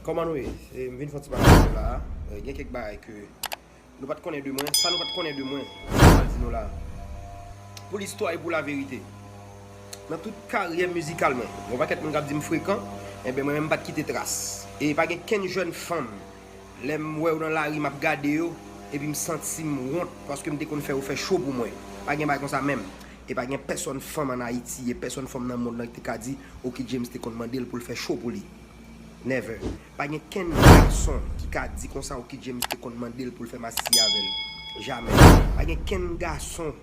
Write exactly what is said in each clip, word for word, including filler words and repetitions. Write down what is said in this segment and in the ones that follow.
Kòman nou ye? E, m vin fè yon ti bagay la. E, gen kèk bagay ke nou pa t konnen de mwen. Sa nou pa t konnen de mwen, m pral di nou la. Pou listwa e pou laverite. Nan tout karyè mizikal mwen, yon pakèt moun k ap di m frekan, enben, mwen menm m pa t kite tras. E pa gen kenn jèn fanm, lè m wè yo nan lari, m ap gade yo, epi m santi m wont, paske m te konn fè yo fè cho pou mwen. Pa gen bagay konsa menm. E pa gen pèsonn fanm ann Ayiti, e pèsonn fanm nan mond lan ki te ka di, Oky James te konn mande l pou l fè cho pou li. Never. Pa gen kenn gason ki ka di konsa Oky James te konn mande l pou l fè masisi avè l. Jamè. Pa gen kenn gason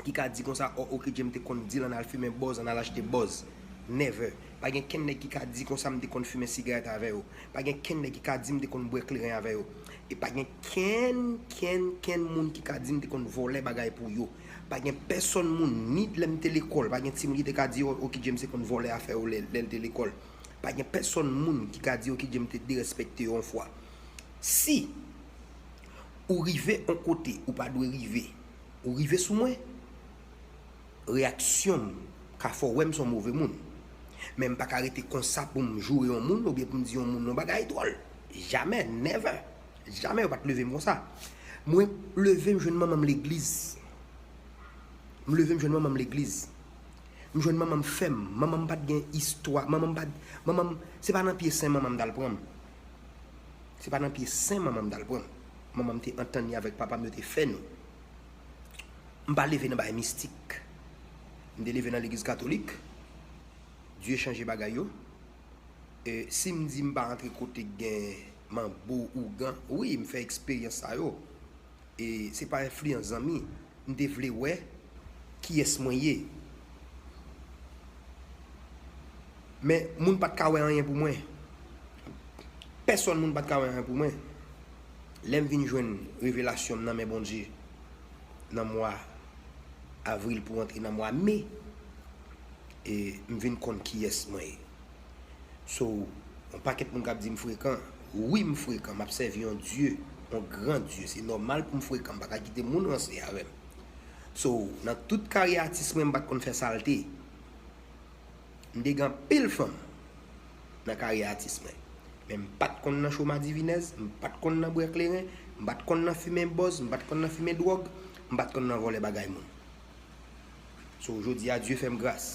ki ka di konsa, oh, Oky James te konn di l ann al fimen bòz, ann al achte bòz. Never. Pa gen kenn nèg ki ka di konsa m te konn fimen sigarèt avè yo. Pa gen kenn nèg ki ka di m te konn bwè kleren avè yo. E pa gen kenn, kenn, kenn moun ki ka di m te konn vòlè bagay pou yo. Pa gen pèsonn moun, ni lè m te lekòl, pa gen timoun ki te ka di, oh, Oky James te konn vòlè afè yo lè, lè l te lekòl. Pa gen pèsonn moun ki ka di Oky James te derespekte yo yon fwa. Si ou rive yon kote ou pa dwe rive, ou rive sou mwen, reyaksyon m ka fè w wè m se yon move moun. Men m pa ka rete konsa pou m joure yon moun oubyen pou m di yon moun yon bagay dwòl. Jamè, never. Jamè yo pa t leve m konsa. Mwen leve m jwenn manman m legliz. M leve m jwenn manman m legliz. M jwenn manman m fèm. Manman m pa t gen istwa. Manman m pa t, manman m, se pa nan pye sen manman m t al pran m. Se pa nan pye sen manman m t al pran m. Manman m te antann li avèk papa m, yo te fè nou. M pa leve nan bagay mistik. M te leve nan legliz katolik. Dye chanje bagay yo. E, si m di m pa antre kote k gen manbo, ougan, wi, m fè eksperyans sa yo. E se pa enfliyans zanmi. M te vle wè kiyès mwen ye. Men, moun pa t ka wè anyen pou mwen. Pèsonn moun pa t ka wè anyen pou mwen. Lè m vin jwenn revelasyon m nan men Bondye, nan mwa avril pou antre nan mwa me, e m vin konn kiyès mwen ye. So, yon pakèt moun k ap di m frekan. Wi, m frekan. M ap sèvi yon Dye, yon gran Dye. Se nòmal pou m frekan. M pa ka kite moun ranse avè m. So, nan tout karyè atis mwen, m pa t konn fè salte. M te gen anpil fanm nan karyè atis mwen. Men m pa t konn nan cho madivinèz, m pa t konn nan bwè kleren, m pa t konn nan fimen bòz, m pa t konn nan fimen dwòg, m pa t konn nan vòlè bagay moun. So, jodi a, Dye fè m gras.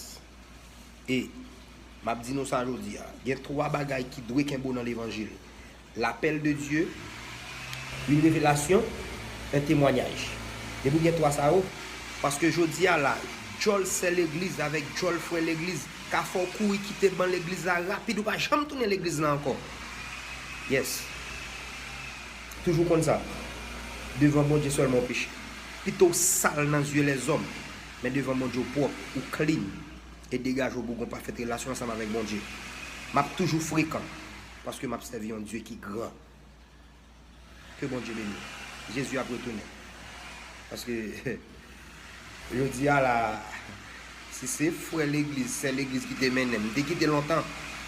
E, m ap di nou sa jodi a. Gen twa bagay ki dwe kenbe w nan levanjil. L'appel de Dieu, une révélation, un témoignage. Depi w gen twa sa yo, paske jodi a la, djòl sè legliz avèk djòl frè legliz ka fè w kouri kite ban legliz la rapid, ou pa janm tounen legliz la ankò. Yes. Toujou konn sa. Devan Bondye sèlman w peche. Pito w sal nan zye lèzòm, men devan Bondye w pwòp, ou clean. E degaje w pou w gon pafèt relasyon ansanm avèk Bondye. M ap toujou frekan, paske m ap sèvi yon Dye ki gran. Ke Bondye beni w. Jezi ap retounen. Paske, jodi a la, si se frè legliz, sè legliz ki te mennen m, m te kite lontan.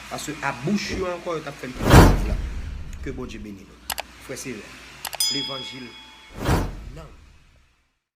Paske a bouch yo ankò, yo t ap fè m kite legliz la. Ke Bondye beni nou. Frè Sevè, levanjil